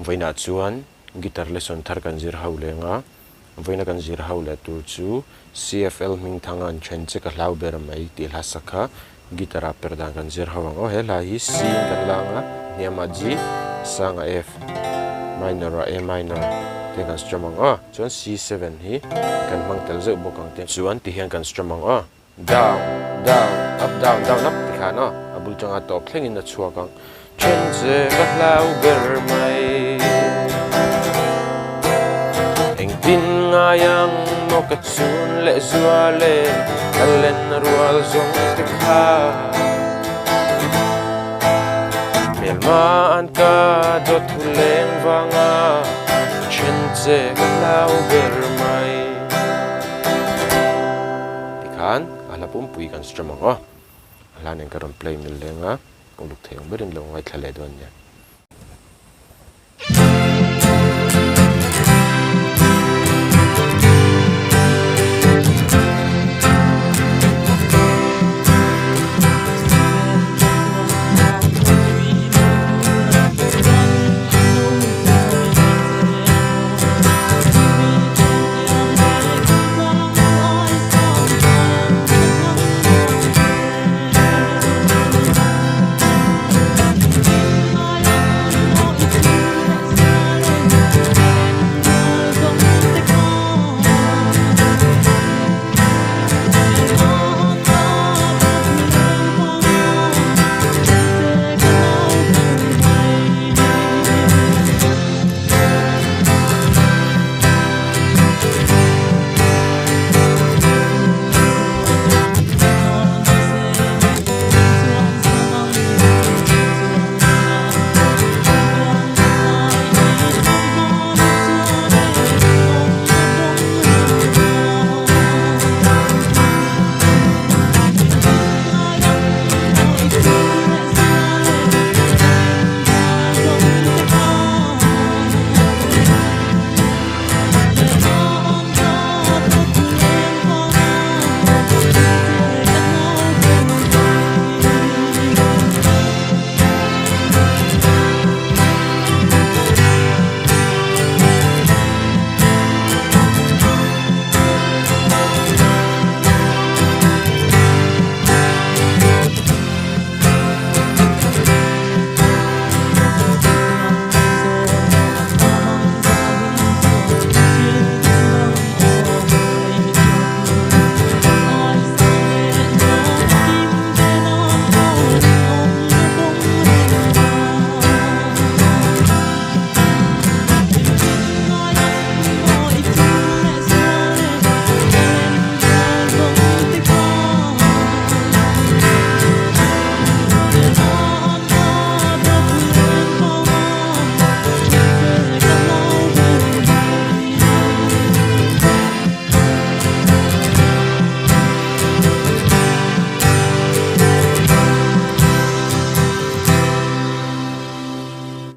Vawiinah chuan guitar lesson thar kan zir ho leng a, vawiina kan zir ho leh tur chu CFL hmingthanga an then che ka hlau ber mai tih hla sak kha guitar ah per dan kan zir ho ang aw. He hla hi C in kan lang a, hniamah G, sangah F, minor ah A minor te kan strum ang aw. Chuan C7 hi kan hmang tel zeuh bawk ang te chuan ti hian kan strum ang aw. Down, down, up, down, down, up ti khan aw a bul tanga tawp thlengin a chhuak ang. Then che ka hlau ber mai. Engtin ngai ang maw ka chhun leh zual e, ka len rual zawng te kha. Hmelma an ka dawt thu leng vanga then che ka hlau ber mai. Tikhan a hla pumpui kan strum ang aw. A hla nen ka rawn play mil leng a, uluk thei ang berin lo ngaithla leh dawn nia.